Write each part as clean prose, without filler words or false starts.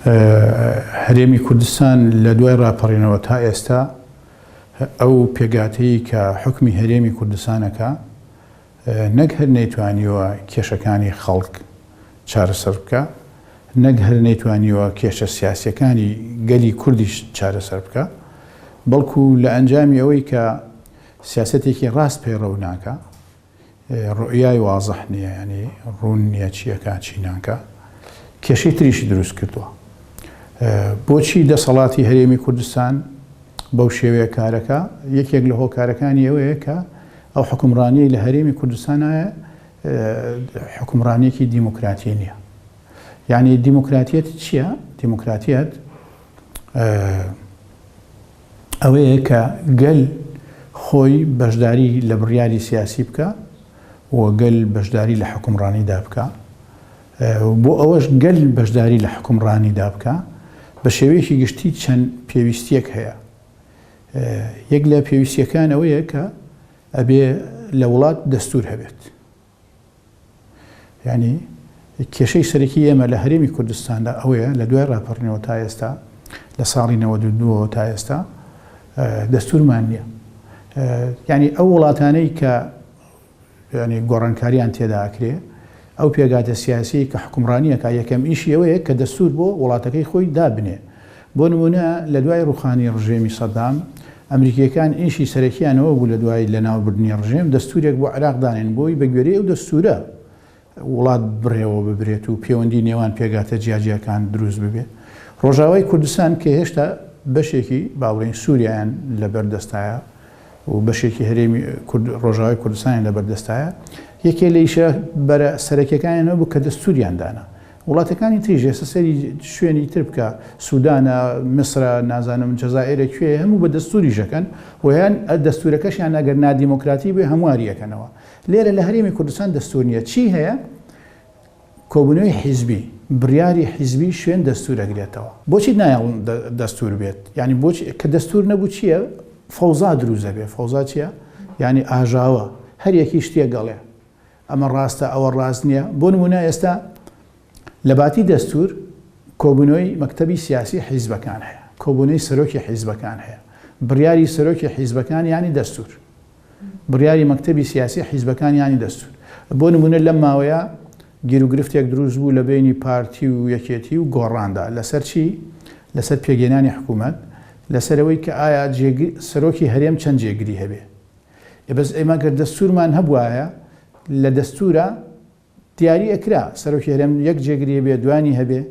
هەرێمی کوردستان لە دوای ڕاپەڕینەوە تا ئێستا ئەو پێگاتەی کە حوکمی هەرێمی کوردستان ئەکا نەک هەر نەیتوانیوە کێشەکانی خەڵک چارەسەر بکا، نەک هەر نەیتوانیوە کێشە سیاسیەکانی گەلی کوردیش چارەسەر بکا، بەڵکو لە ئەنجامی ئەوەی کە سیاسەتێکی ڕاست پەیڕەو ناکا، ڕوئیای وازح نییە یانی ڕوون نییە چی ئەکا چی ناکا، کێشەی تریشی دروست کردووە. بۆچی دەسەڵاتی هەرێمی کوردستان بەو شێوەیە کارەکا؟ یەکێک لە هۆکارەکانی ئەوەیە کە ئەو حوکمڕانیەی لە هەرێمی کوردستانایە حوکمڕانیەکی دیموکراتی نییە. یعنی دیموکراتیەت چییە؟ دیموکراتیەت ئەوەیە کە گەل خۆی بەشداری لە بڕیاری سیاسی بکا و گەل بەشداری لە حوکمڕانیدا بکا. بۆ ئەوەش گەل بەشداری لە حوکمڕانیدا بکا بە شێوەیەکی گشتی چەند پێویستیەک هەیە. یەک لە پێویستیەکان ئەوەیە کە ئەبێ لە وڵات دەستور هەبێت. یانی کێشەی سەرەکی ئێمە لە هەرێمی کوردستاندا ئەوەیە لە دوای ڕاپەڕینەوە تا ئێستا لە ساڵی 92ەوە تا ئێستا دەستورمان نییە. یعنی ئەو وڵاتانەی کە ینی گۆڕانکاریان تێدا ئەکرێ ئەو پێگاتە سیاسی کە حکومڕانیەکە یەکەم ئیشی ئەوەیە کە دەستور بۆ وڵاتەکەی خۆی دابنێ بۆ نموونە لە دوای ڕووخانی ڕژێمی سەدام، ئەمریکییەکان ئیشی سەرەکییان ئەوە بوو لە دوای لەناوبردنی ڕژێم دەستوورێک بۆ عێراق دانێن بۆی بە گوێرەی ئەو دەستوورە وڵات بڕێوە ببرێت و پێوەندی نێوان پێکهاتە جیاجیاکان دروست ببێت. ڕۆژاوای کوردستان کە هێشتا بەشێکی با بڵێین سووریایان لەبەر دەستایە و بەشێکی هەرێمی کورد ڕۆژاوای کوردستانیان لەبەر دەستایە، یەکێ لە ئیشە بەرە سەرەکییەکانیان ئەوە بوو کە دەستووریان دانا. وڵاتەکانی تریش ئێستا سەیری شوێنی تر بکە سودانە میسرە نازانم جەزائیرە کوێیە هەموو بە دەستوریش ئەکەن و یان دەستورەکەشیان ئەگەر نادیموکراتی بێ هەمواری ئەکەنەوە لێرە لە هەرێمی کوردستان دەستور نییە چی هەیە کۆبوونەوەی حیزبی بڕیاری حیزبی شوێن دەستور ئەگرێتەوە بۆچی نایەڵن دەستور بێت یعنی بۆچی کە دەستور نەبوو چییە فەوزا دروست دەبێ فەوزا چییە یعنی ئاژاوە هەر یەکی شتێک ئەڵێ ئەمە ڕاستە ئەوە ڕاست نییە، بۆ نموونە ئێستا لە باتی دەستوور کۆبوونەوەی مەکتەبی سیاسی حیزبەکان هەیە، کۆبوونەی سەرۆکی حیزبەکان هەیە، بڕیاری سەرۆکی حیزبەکان یانی دەستوور، بڕیاری مەکتەبی سیاسی حیزبەکان یانی دەستوور. بۆ نموونە لەم ماوەیە گیروگرفتێک دروست بوو لە بەینی پارتی و یەکێتی و گۆڕاندا لەسەر چی؟ لەسەر پێکهێنانی حکوومەت، لەسەر ئەوەی کە ئایا جێگر سەرۆکی هەرێم چەند جێگری هەبێ. ئێ بەس ئێمە گەر دەستورمان هەبوایە لە دەستورا دیاری ئەکرا سەرۆکی هەرێم یەک جێگری هەبێ دوانی هەبێ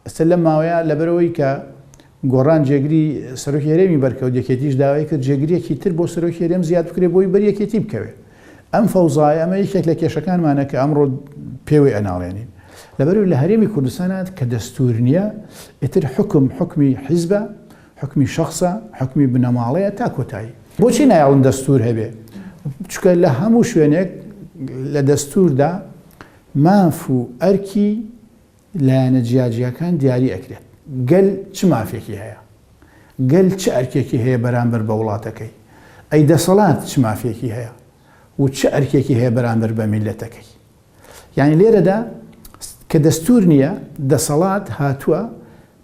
ئێستا لەم ماوەیە لەبەرەوەی کە گۆڕان جێگری سەرۆکی هەرێمی بەرکەوت یەکێتیش داوای کرد جێگریەکی تر بۆ سەرۆکی هەرێم زیاد بکرێ بۆی بەر یەکێتی بکەوێ ئەم فەوزایە ئەمە یەکێک لە کێشەکانمانە کە ئەمڕۆ پێوەی ئەناڵێنین لەبەرو لە هەرێمی کوردستانات کە دەستور نییە ئیتر حکم حکمی حیزبە حوکمی شەخسە، حوکمی بنەماڵەیە تا کۆتایی. بۆچی نایەڵن دەستوور هەبێ؟ چونکە لە هەموو شوێنێک لە دەستووردا ماف و ئەرکی لایەنە جیاجیاکان دیاری ئەکرێت. گەل چ مافێکی هەیە؟ گەل چ ئەرکێکی هەیە بەرامبەر بە وڵاتەکەی؟ ئەی دەسەڵات چ مافێکی هەیە و چ ئەرکێکی هەیە بەرامبەر بە میللەتەکەی؟ یانی لێرەدا کە دەستوور نییە، دەسەڵات هاتووە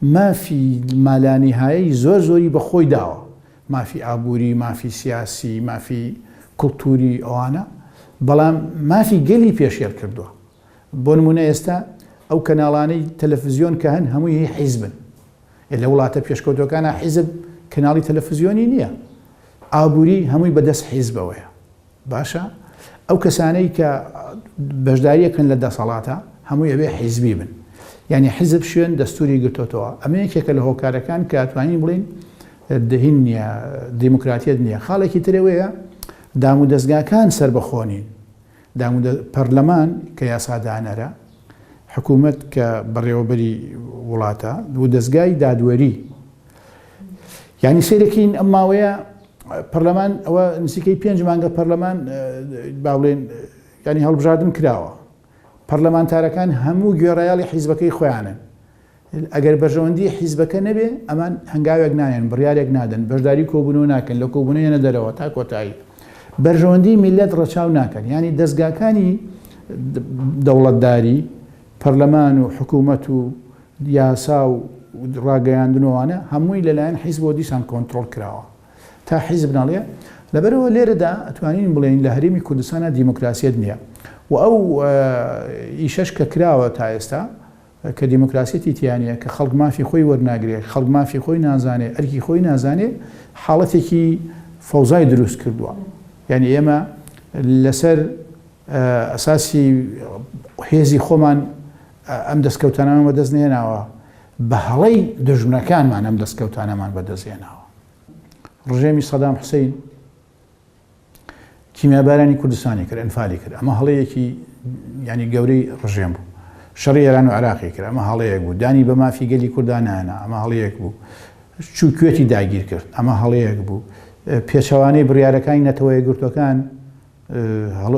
مافی مالانیهایەی زۆر زۆری بە خۆی داوە، مافی ئابووری، مافی سیاسی، مافی کڵتووری ئەوانە، بەڵام مافی گەلی پێشێل کردووە. بۆ نموونە ئێستا ئەو کەناڵانەی تەلەفزیۆن کە هەن هەمووی هی حیزبن. ئێ لە وڵاتە پێشکەوتووەکانا حیزب کەناڵی تەلەفزیۆنی نییە. ئابووری هەمووی بە دەست حیزبەوەیە. باشە ئەو کەسانەی کە بەشداریەکەن لە دەسەڵاتە هەمووی ئەبێ حیزبی بن یعنی حیزب شوێن دەستوری گرتۆتەوە ئەمە یەکێکە لە هۆکارەکان کە توانین بڵین دهین نییە دیموکراتیەت نییە خاڵێکی ترەوەیە دام و دەستگاکان سەربەخۆ نین دام و پەرلەمان کە یاسادانەرە حکوومەت کە بەڕێوەبەری وڵاتە و دەستگای دادوەری یانی سەیرەکەین ئەم ماوەیە پەرلەمان ئەوە نزیکەی پێنج مانگە پەرلەمان با بڵێن ینی هەڵبژاردن کراوە پەرلەمانتارەکان هەموو گوێڕایەڵی حیزبەکەی خۆیانن ئەگەر بەرژەوەندی حیزبەکە نەبێ ئەمان هەنگاوێک نانێن بڕیارێک نادەن بەشداری کۆبوونەوە ناکەن لە کۆبوونەوە دەرەوە تا کۆتایی بەرژەوەندی میلەت ڕەچاو ناکەن ینی دەستگاکانی دەوڵەتداری پەرلەمان و حکوومەت و یاسا و. ڕاگەیاندن و ئەوانە هەمووی لەلایەن حیزبەوە دیسان کۆنترۆڵ کراوە تا حیزب نەڵێ. لەبەرئەوە لێرەدا ئەتوانین بڵێین لە هەرێمی کوردستانا دیموکراسیەت نییە و ئەو ئیشەش کە کراوە تا ئێستا کە دیموکراسیەتی تیا نییە، کە خەڵک مافی خۆی وەرناگرێ، خەڵک مافی خۆی نازانێ، ئەرکی خۆی نازانێ، حاڵەتێکی فەوزای دروست کردووە. یانی ئێمە لەسەر ئەساسی هێزی خۆمان ئەم دەستکەوتانەمان بەدەست نەهێناوە، بە هەڵەی دوژمنەکانمان ئەم دەستکەوتانەمان بەدەست هێناوە. ڕژێمی سەدام حوسەین کیمیابارانی کوردستانی کرد، ئەنفالی کرد، ئەمە هەڵەیەکی یانی گەورەی ڕژێم بوو. شەڕی ئێران و عێراقی کرد، ئەمە هەڵەیەک بوو. دانی بە مافی گەلی کوردا نانا، ئەمە هەڵەیەک بوو. چوو کوێتی داگیر کرد، ئەمە هەڵەیەک بوو. پێچەوانەی بڕیارەکانی نەتەوە یەکگرتووەکان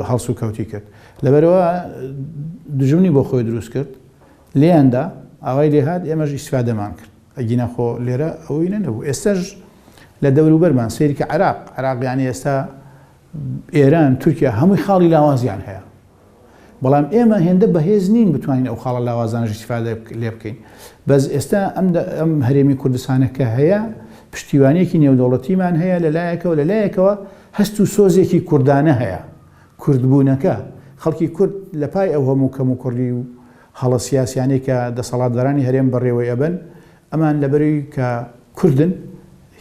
هەڵسوکەوتی کرد. لەبەرئەوە دوژمنی بۆ خۆی دروست کرد، لێیاندا، ئاوای لێهات، ئێمەش ئیسفادەمان کرد. ئەگینا خۆ لێرە ئەوەی نەبوو. ئێستاش لە دەوروبەرمان سەیرکە عێراق، عێراق یانی ئێستا ئێران، تورکیا هەمووی خاڵی لاوازیان هەیە. بەڵام ئێمە هێندە بەهێز نین بتوانین ئەو خاڵە لاوازانەش ئیسفادە لێ بکەین. بەس ئێستا ئەم ئەم هەرێمی کوردستانە کە هەیە پشتیوانیەکی نێودەوڵەتیمان هەیە لە لایەکەوە لە لایەکەوە هەست و سۆزێکی کوردانە هەیە. کوردبوونەکە، خەڵکی کورد لە پای ئەو هەموو کەموکوڕی و هەڵە سیاسیانەی کە دەسەڵاتدارانی هەرێم بەڕێوەی ئەبەن، ئەمان لەبەرەی کە کوردن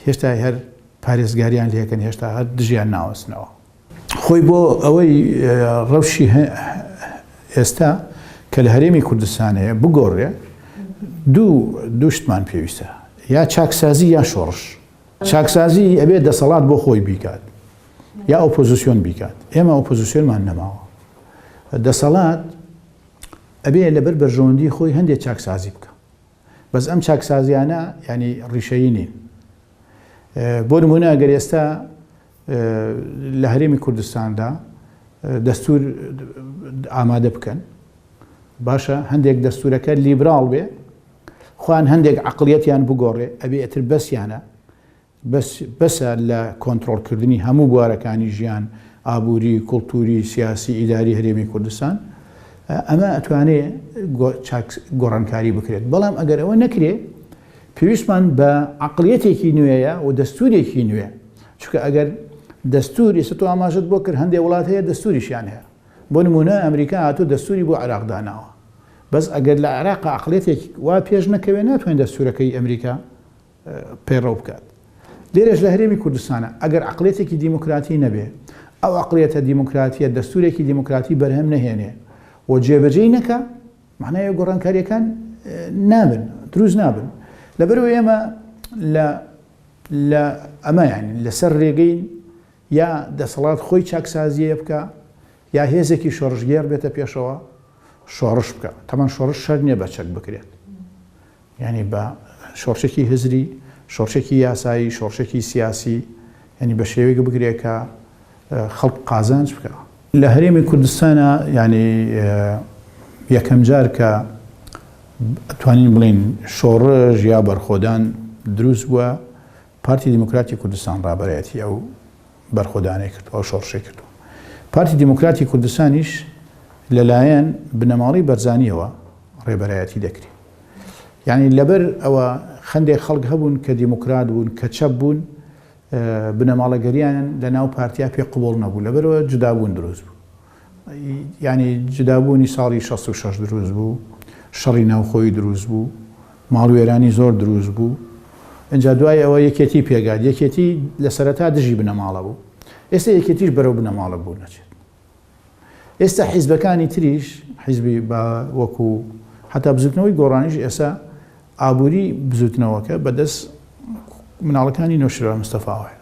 هێشتا هەر پارێزگاریان لێکەن، هێشتا هەر دژیان ناوەستنەوە. خۆی بۆ ئەوەی ڕەوشی ئێستا کە لە هەرێمی کوردستان هەیە بگۆڕێ، دوو شتمان پێویستە، یا چاکسازی یا شۆڕش. چاکسازی ئەبێ دەسەڵات بۆ خۆی بیکات یا ئۆپۆزیسیۆن بیکات، ئێمە ئۆپۆزیسیۆنمان نەماوە. دەسەڵات ئەبێ لەبەر بەرژەوەندی خۆی هەندێک چاکسازی بکە، بەس ئەم چاکسازیانە یانی ڕیشەیی نین. بۆ نمونە ئەگەر ئێستا لە هەرێمی کوردستاندا دەستور ئامادە بکەن، باشە هەندێک دەستورەکە لیبراڵ بێ، خۆیان هەندێک عەقڵیەتیان بگۆڕێ، ئەبێ ئیتر بەسیانە، بەس بەسە لە کۆنترۆڵکردنی هەموو بوارەکانی ژیان، ئابووری، کوڵتووری، سیاسی، ئیداری هەرێمی کوردستان، ئەمە ئەتوانێ چاک گۆڕانکاری بکرێت، بەڵام ئەگەر ئەوە نەکرێ پێویستمان بە عەقڵیەتێکی نوێیە و دەستوورێکی نوێ، چونکە ئەگەر دەستوور، ئێستا تۆ ئاماژەت بۆ کرد هەندێ وڵات هەیە دەستووریشیان هەیە، بۆ نموونە ئەمریکا هاتووە دەستووری بۆ عێراق داناوە، بەس ئەگەر لە عێراق عەقڵیەتێک وا پێش نەکەوێ ناتوانێت دەستوورەکەی ئەمریکا پەیڕەو بکات. لێرەش لە هەرێمی کوردستانە ئەگەر عەقڵیەتێکی دیموکراتی نەبێ، ئەو عەقڵیەتە دیموکراتیە دەستوورێکی دیموکراتی بەرهەم نەهێنێ و جێبەجێی نەکا، مەعنای گۆڕانکاریەکان نابن، دروست نابن. لەبەرئەوەی ئێمە لە لە ئەمە یانی لەسەر رێگەین یا دەسەڵات خۆی چاکسازییە بکا یا هێزێکی شۆڕشگێڕ بێتە پێشەوە شۆڕش بکا. تەبعەن شۆڕش شەرت نییە بە چەک بکرێت. یانی بە شۆڕشێکی هزری، شۆڕشێکی یاسایی، شۆڕشێکی سیاسی، یانی بە شێوەیەک بکرێت کە خەڵک قازانج بکا. لە هەرێمی کوردستانا یانی یەکەم جار کە ئەتوانین بڵێین شۆڕش یا بەرخۆدان دروست بووە، پارتی دیموکراتی کوردستان ڕابەرایەتی ئەو بەرخۆدانەی کردووە، ئەو شۆڕشەی کردووە. پارتی دیموکراتی کوردستانیش لەلایەن بنەماڵەی بەرزانییەوە ڕێبەرایەتی دەکرێ. یانی لەبەر ئەوە خەندێک خەڵک هەبوون کە دیموکرات بوون، کە چەپ بوون، بنەماڵەگەرییان لە ناو پارتیا پێ قبوڵ نەبوو، لەبەرئەوە جودابوون دروست بوو. یانی جودابوونی ساڵی 66 دروست بوو، شەڕی ناوخۆیی دروست بوو، ماڵوێرانی زۆر دروست بوو. ئینجا دوای ئەوە یەکێتی پێکهات. یەکێتی لە سەرەتا دژی بنەماڵە بوو. ئێستا یەکێتیش بەرەو بنەماڵە بوون ئەچێت. ئێستا حیزبەکانی تریش، حیزبی با وەکو حەتا بزوتنەوەی گۆڕانیش ئێستا ئابووری بزوتنەوەکە بەدەست مناڵەکانی نەوشیروان مستەفاوەیە.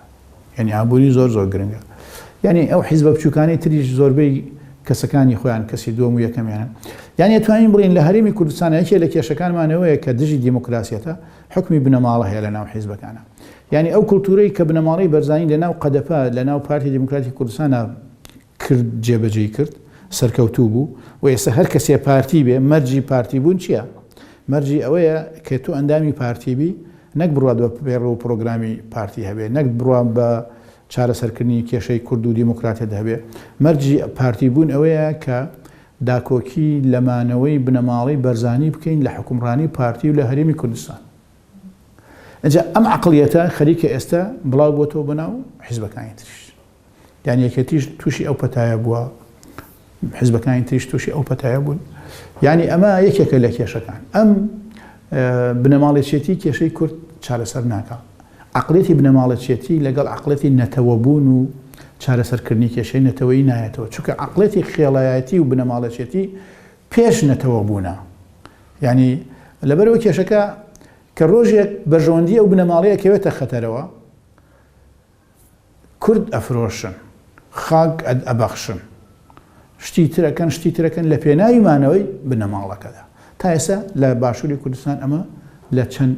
یعنی ئابووری زۆر زۆر گرنگە. یعنی ئەو حیزبە بچووکانەی تریش زۆربەی کەسەکانی خۆیان کەسی دووەم و یەکەمیانن. یعنی ئەتوانین بڵێین لە هەرێمی کوردستان یەکێ لە کێشەکانمانەوەیە کە دژی دیموکراسیەتە، حوکمی بنەماڵە هەیە لە ناو حیزبەکانە. یعنی ئەو کولتوورەی کە بنەماڵەی بەرزانی لە ناو قەدەپە، لە ناو پارتی دیموکراتی کوردستانا کرد جێبەجێی کرد، سەرکەوتوو بوو و ئێستا هەر کەسێ پارتی بێ، مەرجی پارتی بوون چییە؟ مەرجی ئەوەیە کە تۆ ئەندامی پارتی بی، نەک بڕوات بە پەیڕەو و پڕۆگرامی پارتی هەبێ، نەک بڕوا بە چارەسەرکردنی کێشەی کورد و دیموکراتیەت هەبێ، مەرجی پارتی بوون ئەوەیە کە داکۆکی لە مانەوەی بنەماڵەی بەرزانی بکەین لە حوکمڕانی پارتی و لە هەرێمی کوردستان. ئەجا ئەم عقلیەتە خەریکە ئێستا بڵاو بۆتەوە بەناو حیزبەکانی تریش. یان یەکێتیش تووشی ئەو پەتایە بووە، حیزبەکانی تریش تووشی ئەو پەتایە بوون. یعنی ئەمە یەکێکە لە کێشەکان. ئەم بنەماڵەچێتی کێشەی کورد چارەسەر ناکا. عەقڵیەتی بنەماڵەچێتی لەگەڵ عەقڵیەتی نەتەوەبوون و چارەسەرکردنی کێشەی نەتەوەیی نایەتەوە. چونکە عەقڵیەتی خێڵایەتی و بنەماڵەچێتی پێش نەتەوەبوونە. یعنی لەبەرئەوە کێشەکە کە ڕۆژێک بەرژەوەندی ئەو بنەماڵەیە کەوێتە خەتەرەوە، کورد ئەفرۆشن، خاک ئەبەخشن، شتی تر ئەکەن، شتی تر ئەکەن لە پێناوی مانەوەی بنەماڵەکەدا. تا ئێستا لە باشووری کوردستان ئەمە لە چەند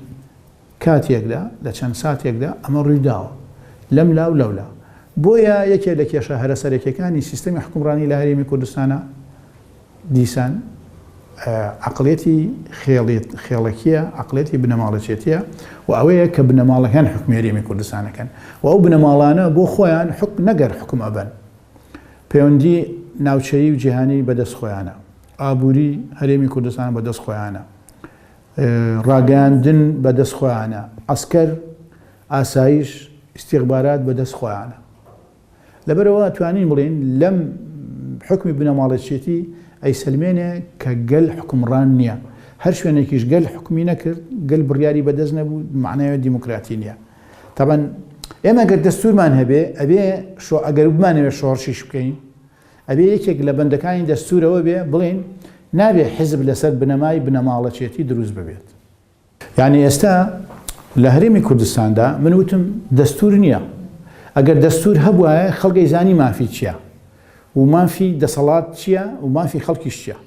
کاتێکدا، لە چەند ساتێکدا ئەمە ڕووی داوە. لەم لا و لەولا. بۆیە یەکێ لە کێشە هەرە سەرەکیەکانی سیستەمی حوکمڕانی لە هەرێمی کوردستانا دیسان عەقڵیەتی خێڵەکیە، عەقڵیەتی بنەماڵەچێتیە و ئەوەیە کە بنەماڵەکان حوکمی هەرێمی کوردستان ئەکەن و ئەو بنەماڵانە بۆ خۆیان حوکم نەگەر حوکم ئەبەن. پەیوەندی ناوچەیی و جیهانی بەدەست خۆیانە. ئابووری هەرێمی کوردستان بەدەست خۆیانە. ڕاگەیاندن بەدەست خۆیانە. عەسکەر، ئاسایش، ئیستیخبارات بەدەست خۆیانە. لەبەرئەوە ئەتوانین بڵێین لەم حوکمی بنەماڵەچێتی ئەیسەلمێنێ کە گەل حوکمڕان نییە. هەر شوێنێکیش گەل حوکمی نەکرد، گەل بڕیاری بەدەست نەبوو، مەعنای دیموکراتی نییە. تەبعەن ئێمە گەر دەستوورمان هەبێ، ئەبێ شۆ ئەگەر بمانەوێ شۆڕشیش بکەین، ئەبێ یەکێک لە بەندەکانی دەستوورەوە بێ بڵێین نابێ حیزب لەسەر بنەمای بنەماڵەچێتی دروست ببێت. یانی ئێستا لە هەرێمی کوردستاندا من وتم دەستور نییە ئەگەر دەستور هەبوایە خەڵک ئەیزانی مافی چییە و مافی دەسەڵات چییە و مافی خەڵکیش چییە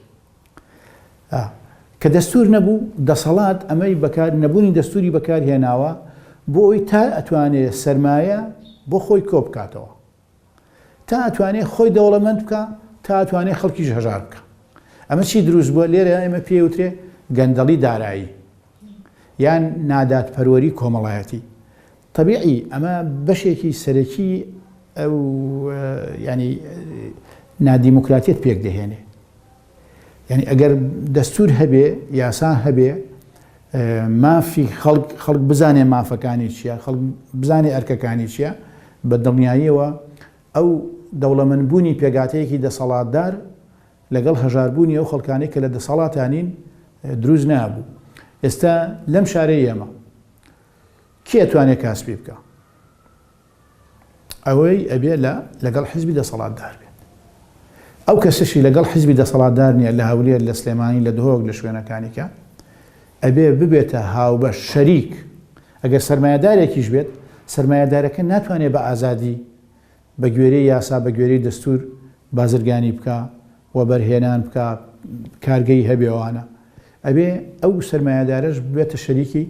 کە دەستور نەبوو دەسەڵات ئەمەی بەکار نەبوونی دەستوری بەکار هێناوە بۆ ئەوی تا ئەتوانێ سەرمایە بۆ خۆی کۆ بکاتەوە تا ئەتوانێ خۆی دەوڵەمەند بکا تا ئەتوانێ خەڵکیش هەژار بکا ئەمە چی دروست بووە لێرە ئێمە پێی وترێ گەندەڵی دارایی یان نادادپەروەری کۆمەڵایەتی طبیعی ئەمە بەشێکی سەرەکی ئەو ینی نادیموکراتیت پێک دەهێنێ یعنی ئەگەر دەستور هەبێ یاسا هەبێ مافی خەڵک خەڵک بزانێ مافەکانی چییە خەڵک بزانێ ئەرکەکانی چییە بە دڵنیاییەوە ئەو دەوڵەمەندبوونی پێگاتەیەکی دەسەڵاتدار لەگەڵ هەژاربوونی ئەو خەڵکانەی کە لە دەسەڵاتانین دروست نابوو ئێستا لەم شارەی ئێمە کێ ئەتوانێ کاسپی بکە ئەوەی ئەبێ لە لەگەڵ حیزبی دەسەڵاتدار بێت. ئەو کەسەشی لەگەڵ حیزبی دەسەڵاتدار نییە لە هەولێر، لە سلێمانی، لە دهۆک، لە شوێنەکانی کە، ئەبێ ببێتە هاوبەش، شەریک. ئەگەر سەرمایەدارێکیش بێت، سەرمایەدارەکە ناتوانێت بە ئازادی بە گوێرەی یاسا، بە گوێرەی دەستوور بازرگانی بکا، وەبەرهێنان بکا، کارگەی هەبێ ئەوانە. ئەبێ ئەو سەرمایەدارەش ببێتە شەریکی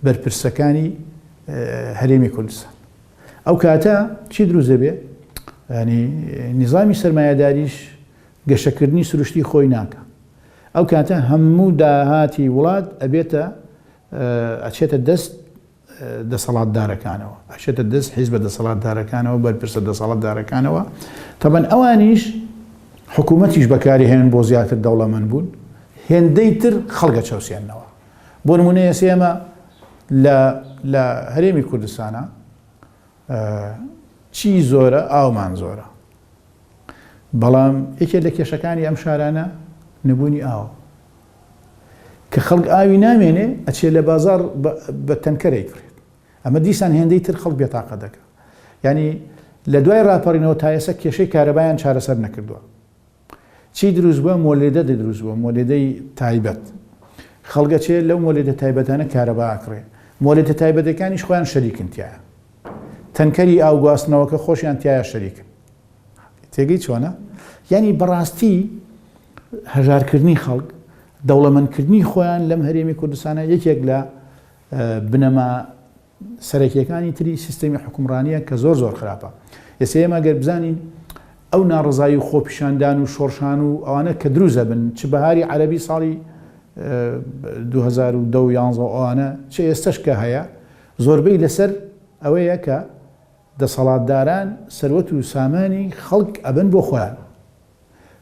بەرپرسەکانی هەرێمی کوردستان ئەو کاتە چی دروست دەبێ ینی نیزامی سەرمایەداریش گەشەکردنی سروشتی خۆی ناکە ئەو کاتە هەموو داهاتی وڵات ئەبێتە ئەچێتە دەست دەسەڵاتدارەکانەوە، ئەچێتە دەست حیزبە دەسەڵاتدارەکانەوە، بەرپرسە دەسەڵاتدارەکانەوە، تەبەن ئەوانیش حکوومەتیش بەکاری هێنن بۆ زیاتر دەوڵەمەند بوون، هێندەی تر خەڵک ئەچەوسێننەوە. بۆ نموونە ئێستا ئێمە لە لە هەرێمی کوردستانا چی زۆرە؟ ئاومان زۆرە. بەڵام یەکێ لە کێشەکانی ئەم شارانە نەبوونی ئاوە. کە خەڵک ئاوی نامێنێ ئەچێ لە بازاڕ بە تەنکەر ئەیکڕێت ئەمە دیسان هێندەی تر خەڵک بێتاقە دەکا یعنی لە دوای ڕاپەڕینەوە تا ئێستا کێشەی کارەبایان چارەسەر نەکردووە چی دروست بووە مۆلێدە دروست بووە مۆلێدەی تایبەت خەڵگە چێ لەو مۆلێدە تایبەتانە کارەبا ئەکڕێ مۆلێدە تایبەتەکانیش خۆیان شەریکن تایە تەنکەری ئاو گواستنەوەکە خۆشیان تایە شەریکن تێگەی چۆنە؟ یانی بەڕاستی هەژارکردنی خەڵک، دەوڵەمەندکردنی خۆیان لەم هەرێمی کوردستانە یەکێک لە بنەما سەرەکیەکانی تری سیستەمی حکومڕانیە کە زۆر زۆر خراپە. ئێستا ئێمە گەر بزانین ئەو ناڕزایی و خۆپیشاندان و شۆڕشان و ئەوانە کە دروست ئەبن چ بەهاری عەرەبی ساڵی 2010 و 11 ئەوانە چ ئێستش کە هەیە زۆربەی لەسەر ئەوەیە کە دەسەڵاتداران سەروەت و سامانی خەڵک ئەبەن بۆ خۆیان.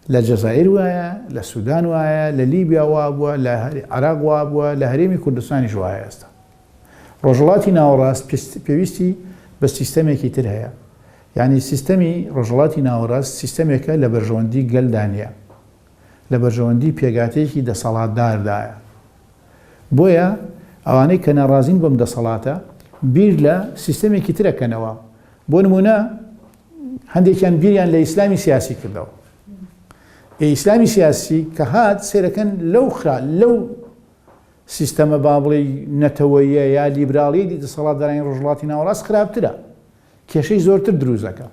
لە جەزائیر وایە، لە سودان وایە، لە لیبیا وابووە، لە عێراق وابووە، لە هەرێمی کوردستانیش وایە ئێستا. ڕۆژهەڵاتی ناوەڕاست پێویستی بە سیستەمێکی تر هەیە. یانی سیستەمی ڕۆژهەڵاتی ناوەڕاست سیستەمێکە لە بەرژەوەندی گەلدا نییە. لە بەرژەوەندی پێکهاتەیەکی دەسەڵاتداردایە. بۆیە ئەوانەی کە ناڕازین بەم دەسەڵاتە بیر لە سیستەمێکی تر ئەکەنەوە. بۆ نموونە هەندێکیان بیریان لە ئیسلامی سیاسی کردەوە. ئێ ئیسلامی سیاسی کە هات سەیرەکەن لەو خرا لەو سیستەمە با بڵێی نەتەوەییە یا لیبراڵیەی دەسەڵاتدارانی ڕۆژهەڵاتی ناوەڕاست خراپترە، کێشەی زۆرتر دروست دەکا.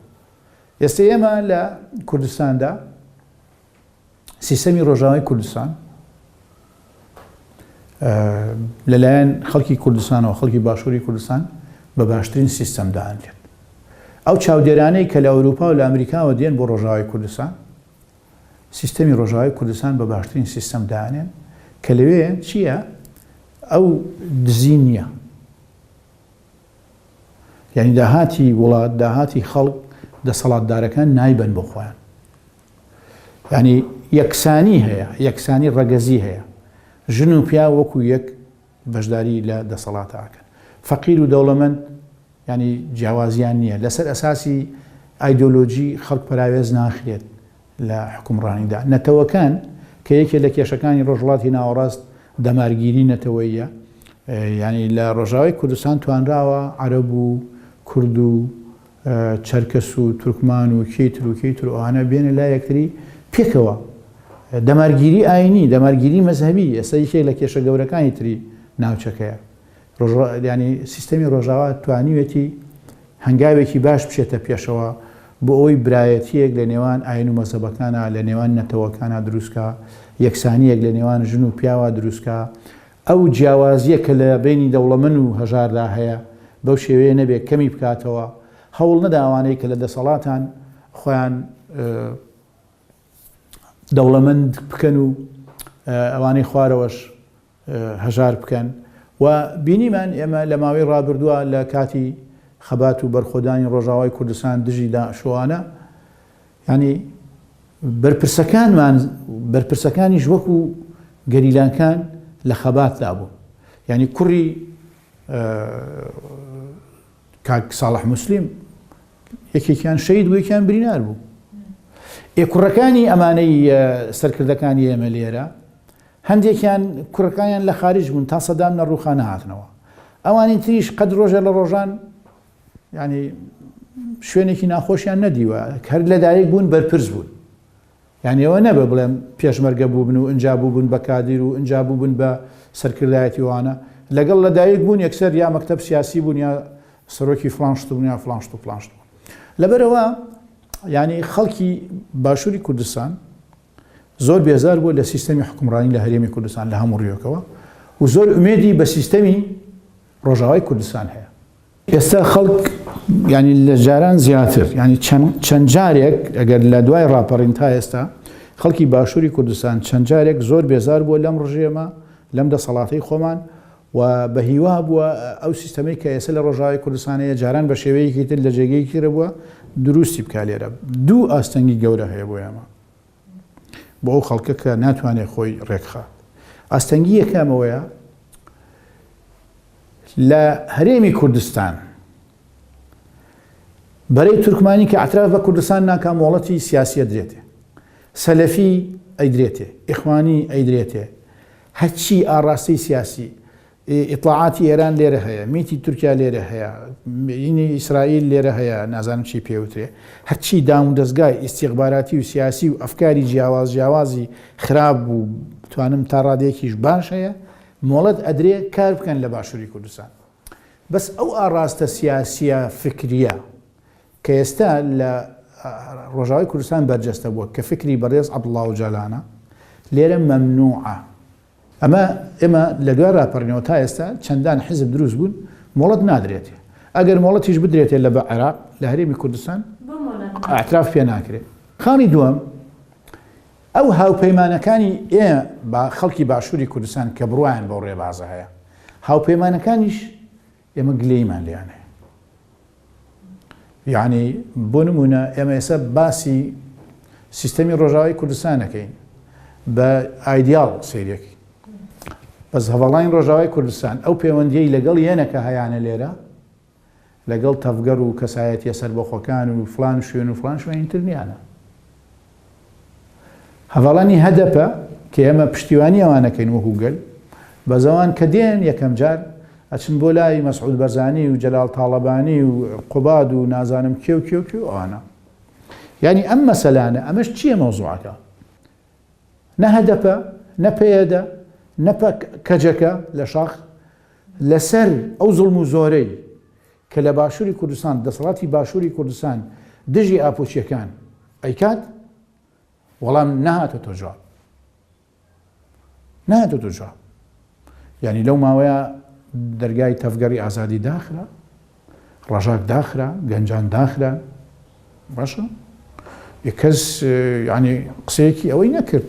ئێستە ئێمە لە کوردستاندا سیستەمی ڕۆژاوای کوردستان لەلایەن خەڵکی کوردستانەوە خەڵکی باشووری کوردستان بە باشترین سیستەم دانرێت. ئەو چاودێرانەی کە لە ئەوروپا و لە ئەمریکاوە دێن بۆ ڕۆژاوای کوردستان سیستەمی ڕۆژاوای کوردستان بە باشترین سیستەم دانێن کە لەوێ چییە ئەو دزی نییە یعنی داهاتی وڵات داهاتی خەڵک دەسەڵاتدارەکان نایبەن بۆ خۆیان یعنی یەکسانی هەیە یەکسانی ڕەگەزی هەیە ژن و پیا وەکو یەک بەشداری لە دەسەڵاتاکەن فەقیر و دەوڵەمەند یانی جیاوازیان نییە، لەسەر ئەساسی ئایدۆلۆجی خەڵک پەراوێز ناخرێت لە حوکمڕانیدا. نەتەوەکان کە یەکێ لە کێشەکانی ڕۆژهەڵاتی ناوەڕاست دەمارگیری نەتەوەییە، یانی لە ڕۆژاوای کوردستان توانراوە عەرەب و کورد و چەرکەس و تورکمان و کێی تر و کێی تر و ئەوانە بێنە لای یەکتری پێکەوە. دەمارگیری ئایینی، دەمارگیری مەزهەبی ئێستا یەکێک لە کێشە گەورەکانی تری ناوچەکەیە. یانی سیستەمی ڕۆژاوا توانیوێتی هەنگاوێکی باش بچێتە پێشەوە بۆ ئەوەی برایەتییەک لە نێوان ئاین و مەزهەبەکانا، لە نێوان نەتەوەکانا دروست کا، یەکسانییەک لە نێوان ژن و پیاوا دروست کا، ئەو جیاوازییە کە لە بەینی دەوڵەمەن و هەژاردا هەیە بەو شێوەیە نەبێ کەمی بکاتەوە، هەوڵ نەدا ئەوانەی کە لە دەسەڵاتان خۆیان دەوڵەمەند بکەن و ئەوانەی خوارەوەش هەژار بکەن و بینیمان ئێمە لە ماوەی ڕابردووە لە کاتی خەبات و بەرخۆدانی ڕۆژاوای کوردستان دژی داعشوانە ینی بەرپرسەکانمان بەرپرسەکانیش وەکو گەریلاکان لە خەباتدا بوو ینی کوڕی کاک ساڵح موسلیم یەکێکیان شەید بوو یەکیان برینار بوو ئێ کوڕەکانی ئەمانەی سەرکردەکانی ئێمە لێرە هەندێکیان کوڕەکانیان لە خارج بوون تا سەدام لە ڕووخان نەهاتنەوە ئەوانی تریش قەت ڕۆژێ لە ڕۆژان ینی شوێنێکی ناخۆشیان نەدیوە هەر لەدایک بوون بەرپرس بوون یانی ئەوە نەبێ بڵێم پێشمەرگە بووبن و ئنجا بووبن بە کادیر و ئنجا بووبن بە سەرکردایەتی وانە لەگەڵ لەدایک بوون یەکسەر یا مەکتەب سیاسی بوون یا سەرۆکی فڵان شت بوون یا فڵان شت و فڵان شت بوون لەبەرئەوە یانی خەڵکی باشووری کوردستان زۆر بێزار بووە لە سیستەمی حکومڕانی لە هەرێمی کوردستان لە هەموو ڕوویەکەوە و زۆر ئومێدی بە سیستەمی ڕۆژاوای کوردستان هەیە. ئێستا خەڵک یانی لە جاران زیاتر یانی چەند جارێک ئەگەر لە دوای ڕاپەڕین تا ئێستا خەڵکی باشووری کوردستان چەند جارێک زۆر بێزار بووە لەم ڕژێمە لەم دەسەڵاتەی خۆمان و بە هیوا بووە ئەو سیستەمەی کە ئێستا لە ڕۆژاوای کوردستان هەیە جاران بە شێوەیەکی تر لە جێگەیەکی تر بووە دروستی بکا لێرە دوو ئاستەنگی گەورە هەیە بۆ ئێمە بۆ ئەو خەڵکە کە ناتوانێت خۆی ڕێکخات ئاستەنگی یەکەم ئەوەیە لە هەرێمی کوردستان بەرەی تورکمانی کە ئەتراف بە کوردستان ناکا مۆڵەتی سیاسیە درێتێ سەلەفی ئەیدرێتێ ئیخوانی ئەیدرێتێ هەرچی ئاڕاستەی سیاسی ئیتڵاعاتی ئێران لێرە هەیە، میتی تورکیا لێرە هەیە، ینی ئیسرائیل لێرە هەیە، نازانم چی پێ وترێ. هەرچی دامودەزگای ئیستیخباراتی و سیاسی و ئەفکاری جیاواز جیاوازی خراپ و بتوانم تا ڕادەیەکیش باش هەیە، مۆڵەت ئەدرێ کار بکەن لە باشووری کوردستان. بەس ئەو ئاڕاستە سیاسییە فکرییە کە ئێستا لە ڕۆژاوای کوردستان بەرجەستە بووە کە فکری بەڕێز عەبدوڵڵا ئۆجالانە، لێرە مەمنوعە. ئەمە ئێمە لە دوای راپەڕینەوە تا ئێستا چەندان حیزب دروست بوون مۆڵەت نادرێتێ ئەگەر مۆڵەتیش بدرێتێ لە بە عێراق لە هەرێمی کوردستان ئاعتراف پێ ناکرێت. خاڵی دووەم ئەو هاوپەیمانەکانی ئێ با خەڵکی باشووری کوردستان کە بڕوایان بەو ڕێبازە هەیە هاوپەیمانەکانیش ئێمە گلەییمان لێیان هەیە یعنی بۆ نمونە ئێمە ئێستا باسی سیستەمی ڕۆژاوای کوردستانەکەین بە ئایدیاڵ سەیرەکەین بەس هەڤاڵانی ڕۆژاوای کوردستان ئەو پەیوەندیەی لەگەڵ یەنەکە هەیانە لێرە لەگەڵ تەڤگەر و کەسایەتیە سەربەخۆکان و فلان شوێن و فلان شوێنی تر نیانە. هەڤاڵانی هەدەپە کە ئێمە پشتیوانی ئەوانەکەین وەکو گەل، بەس ئەوان کە دێن یەکەم جار ئەچن بۆ لای مەسعود بەرزانی و جەلال تاڵەبانی و قوباد و نازانم کێ و کێ و کێ و ئەوانە. یانی ئەم مەسەلانە ئەمەش چییە مەوزوعەکە؟ نە هەدەپە، نە پەیەدە، نە کەجەکە لە شاخ لەسەر ئەو زوڵم و زۆرەی کە لە باشووری کوردستان دەسەڵاتی باشووری کوردستان دژی ئاپۆچیەکان ئەیکات وەڵام نەهاتۆتە جواب نەهاتۆتە جواب یعنی لەو ماوەیە دەرگای تەڤگەری ئازادی داخرا ڕەژاک داخرا گەنجان داخرا باشە کەس ینی قسەیەکی ئەوەی نەکرد.